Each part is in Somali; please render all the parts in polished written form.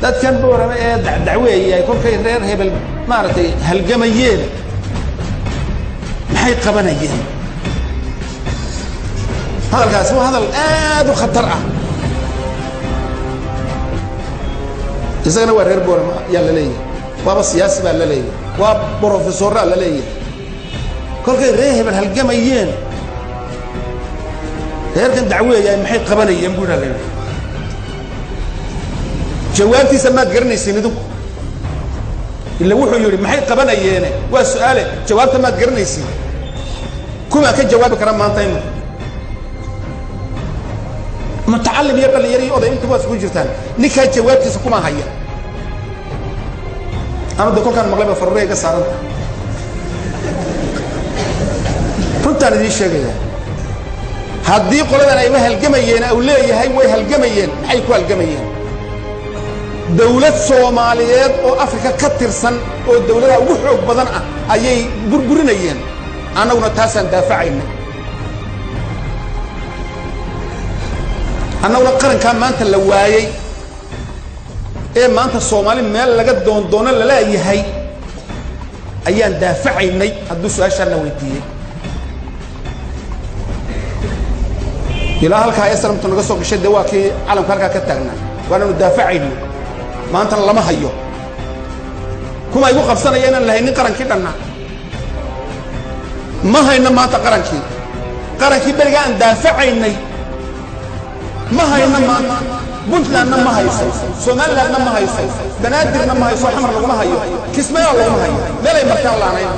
Dadkan Boorame ee dacweeyay kolkay reer hebel maaragtay halgamayeen maxay qabanayeen? Hadalkaasi waa hadal aad u khatar ah. Isagana waa reer Boorame yaa la leeyahay, waaba siyaasi baa la leeyahay, waa brofesoraa la leeyahay. Kolkay reer hebel halgamayeen reerkan dacweeyaay maxay qabanayeen buu la yidhi. Jawaabtiisa maad garanaysiin idinku, ila wuxuu yidhi maxay qabanayeene waa su'aale, jawaabta maad garanaysiin. Kumaa ka jawaabi kara maanta imika? Mutacalim iyo dhalinyar iyo oday intuba isku jirtaan, ninkaa jawaabtiisa kuma haya. Anu de kolkaan maqlay ba faruurey ga saaranta. Runtaan idiin sheegaya, haddii qoladan ayba halgamayeen au leeyahay way halgamayeen, maxay ku halgamayeen? Dawlad Soomaaliyeed oo Afrika ka tirsan oo dawladaha ugu xoog badan ah ayay burburinayeen, annaguna taasaan daafacaynay. Annaguna qarankaa maanta la waayey ee maanta Soomaali meel laga doondoono laleeyahay ayaan daafacaynay. Hadduu su-aashaan la weydiiyey ilaa halkaa eslamtu naga soo gashay, dee waa kii calamka halkaa ka taagnaa, waananu daafacaynay. Maantana lama hayo. Kuma igu qabsanaya inaan lahaynin qarankii dhanna ma hayno maanta. Qarankii berigaa aan daafacaynay ma hayno maanta. Puntlandna ma hayso, Somalilandna ma hayso, Banaadirna ma hayso, Xamar laguma hayo, Kismaayo laguma hayo, meelay martaan laanayn.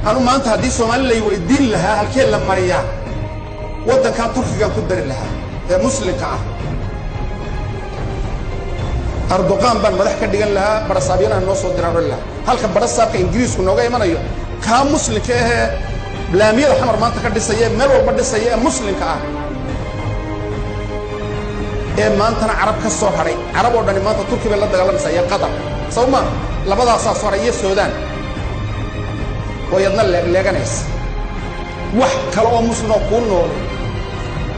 Anu maanta haddii Soomaali lay weydiin lahaa halkee la mariyaa, waddankaa Turkigaan ku dari lahaa ee muslimka ah. Erdoqan baan madax ka dhigan lahaa, barasaabiyanaha noo soo diraan ohan lahaa. Halka barasaabka Ingiriisku nooga imanayo, kaa muslimka ahee laamiyada Xamar maanta ka dhisaya, meel walba dhisaya ee muslimka ah ee maantana Carab ka soo hadhay. Carab oo dhani maanta Turki bay la dagaalamaysaa iyo Qatar, saw ma labadaasaa soo hadhay iyo Suudaan oo yadna leegleeganaysa. Wax kale oo muslim oo kuu nool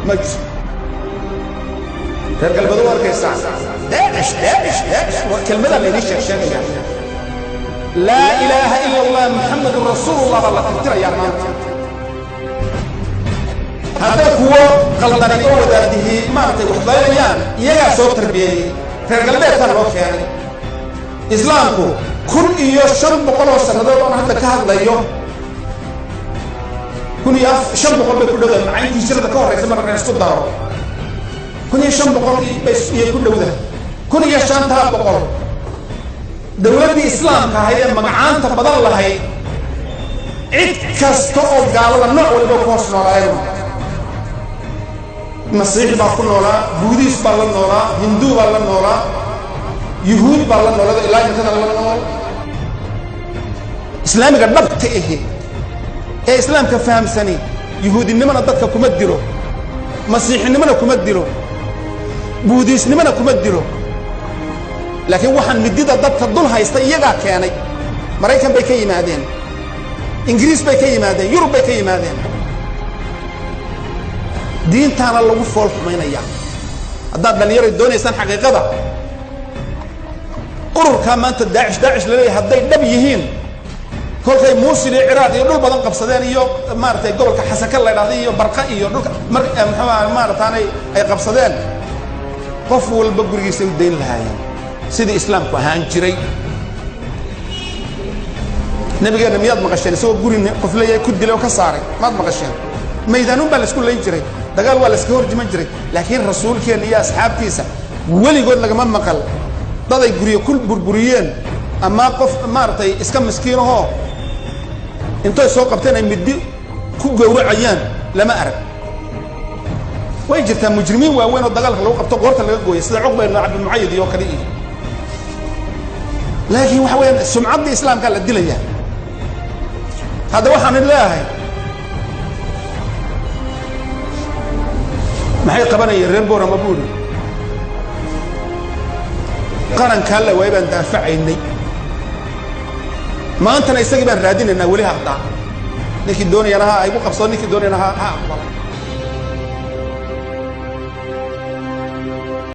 ma jiro. Reer galbeed u arkaysaa Daacish, Daacish, Daacish, waa kelmadaa laydin sheeg sheegaya. Laa ilaaha ila Allah Muxamadun rasuulullah baa la tirtirayaa maanta. Hadday kuwo qaldani oo wadaadihii maaragtay wax baranayaan, iyagaa soo tarbiyeeyey, reer galbeedkaa loo keenay. Islaamku 1500 oo sannadood oon hadda ka hadlayo, 1500 bay ku dhowdahay macayntii hijrada ka horraysa marka isku daro, 1500 iyay ku dhowdahay. 1500 dawladdii islaamka ahayd ee magacaanta badan lahayd, cid kasta oo gaalada nooc waliba ku hoos noolaayeen. Masiixi baa ku noolaa, Buudiis baa la noolaa, Hinduu baa la noolaa, Yuhuud baa la noolaa, ilaa imikada la nool. Islaamiga dhabta ahi ee islaamka fahamsani yuhuudinimona dadka kuma dilo, masiixinimona kuma dilo, buudiisnimona kuma dilo. Laakiin waxaan midida dadka dul haysta iyagaa keenay. Maraykan bay ka yimaadeen, Ingiriis bay ka yimaadeen, Yurub bay ka yimaadeen. Diintaana lagu fool xumaynaya. Haddaad dhallinyaray doonaysaan xaqiiqada, ururkaa maanta Daacish Daacish laleeyahay hadday dhab yihiin, kolkay Muusil iyo Ciraaq iyo dhul badan qabsadeen iyo maaragtay gobolka Xasaka la dhahday iyo Barqa iyo dhulka muxuu maarataanay ay qabsadeen, qof walba gurigiisay u dayn lahaayeen sidii islaamku ahaan jiray. Nabigeenna miyaad maqasheen isagoo guri qof leeyahay ku dilay oo ka saaray? Maad maqasheen? Maydaanuun baa laisku layn jiray, dagaal waa layska horjiman jiray, laakiin rasuulkeenna iyo asxaabtiisa weligood lagama maqal daday guryo ku burburiyeen ama qof maaragtay iska miskiinahoo intay soo qabteen ay middi ku gowracayaan lama arag. Way jirtaa mujrimiin waaweyn oo dagaalka lagu qabto qoorta laga gooyay, sida Cuqba ibnu Cabdimucayid iyo kale iyo, laakiin waxa weeyaan sumcaddii islaamkaa la dilayaa. Hadda waxaan leeyahay maxay qabanayeen reer Boorama buuri? Qarankaa la waayay baan daafacaynay, maantana isagii baan raadinaynaa weli. Haddaa ninkii doonayana ha igu qabsado, ninkii doonayana ha aqbalo.